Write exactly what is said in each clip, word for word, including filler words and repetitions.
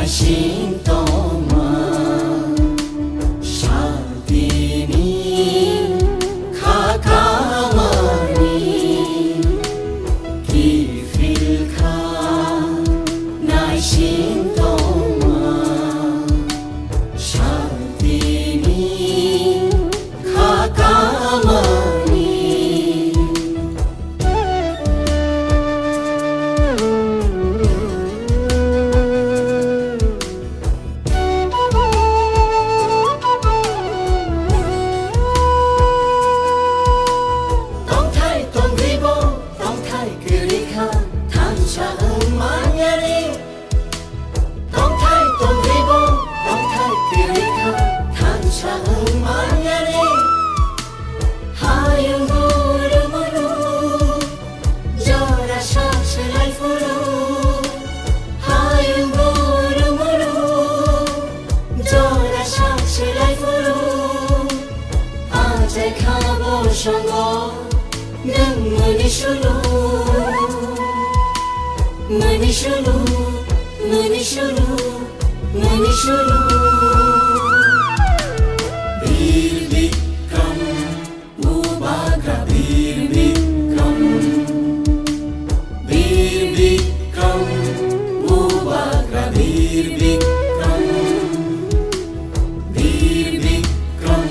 Sintoma shaltini khakamani kiphilkha naisintoma shaltini khakamani. Tongthai tongribo, tongthai kwrwikha, thansa wng manyani. Tongthai tongribo, tongthai kwrwikha, thansa wng manyani. Hayung guru muru, jora sak selai phuru. Hayung guru muru, jora sak selai phuru. Achai kha bo songo, nwng muni sulu. Muni sulu, muni sulu, muni sulu. Bir Bikram, Bubagra Bir Bikram. Bir Bikram, Bubagra Bir Bikram. Bir Bikram,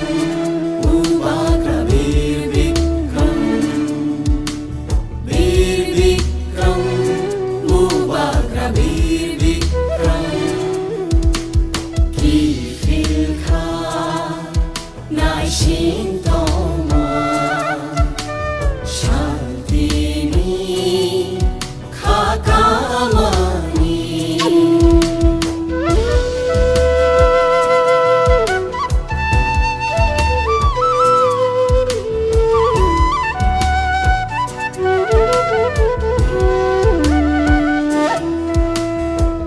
Bubagra Bir Bikram. Bir Bikram, Bubagra Bir Bikram. Kiphilkha naisintoma shaltini khakamani.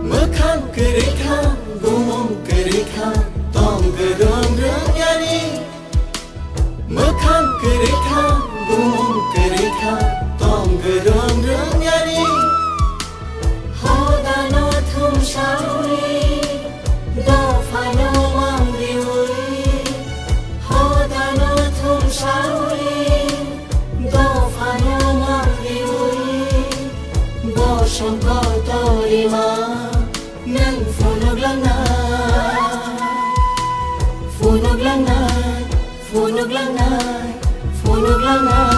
Mwkhang kwrwikha, bumung kwrwikha, tong kwrwng rwngyani. Mwkhang kwrwikha, bumung kwrwikha, tong kwrwng rwngyani. Hodano thumsawi, dophano mangriwi. Hodano thumsawi, dophano mangriwi. Bosong kotorima, nwng phunuklangnai, phunuklangnai, phunuklangnai, phunuklangnai.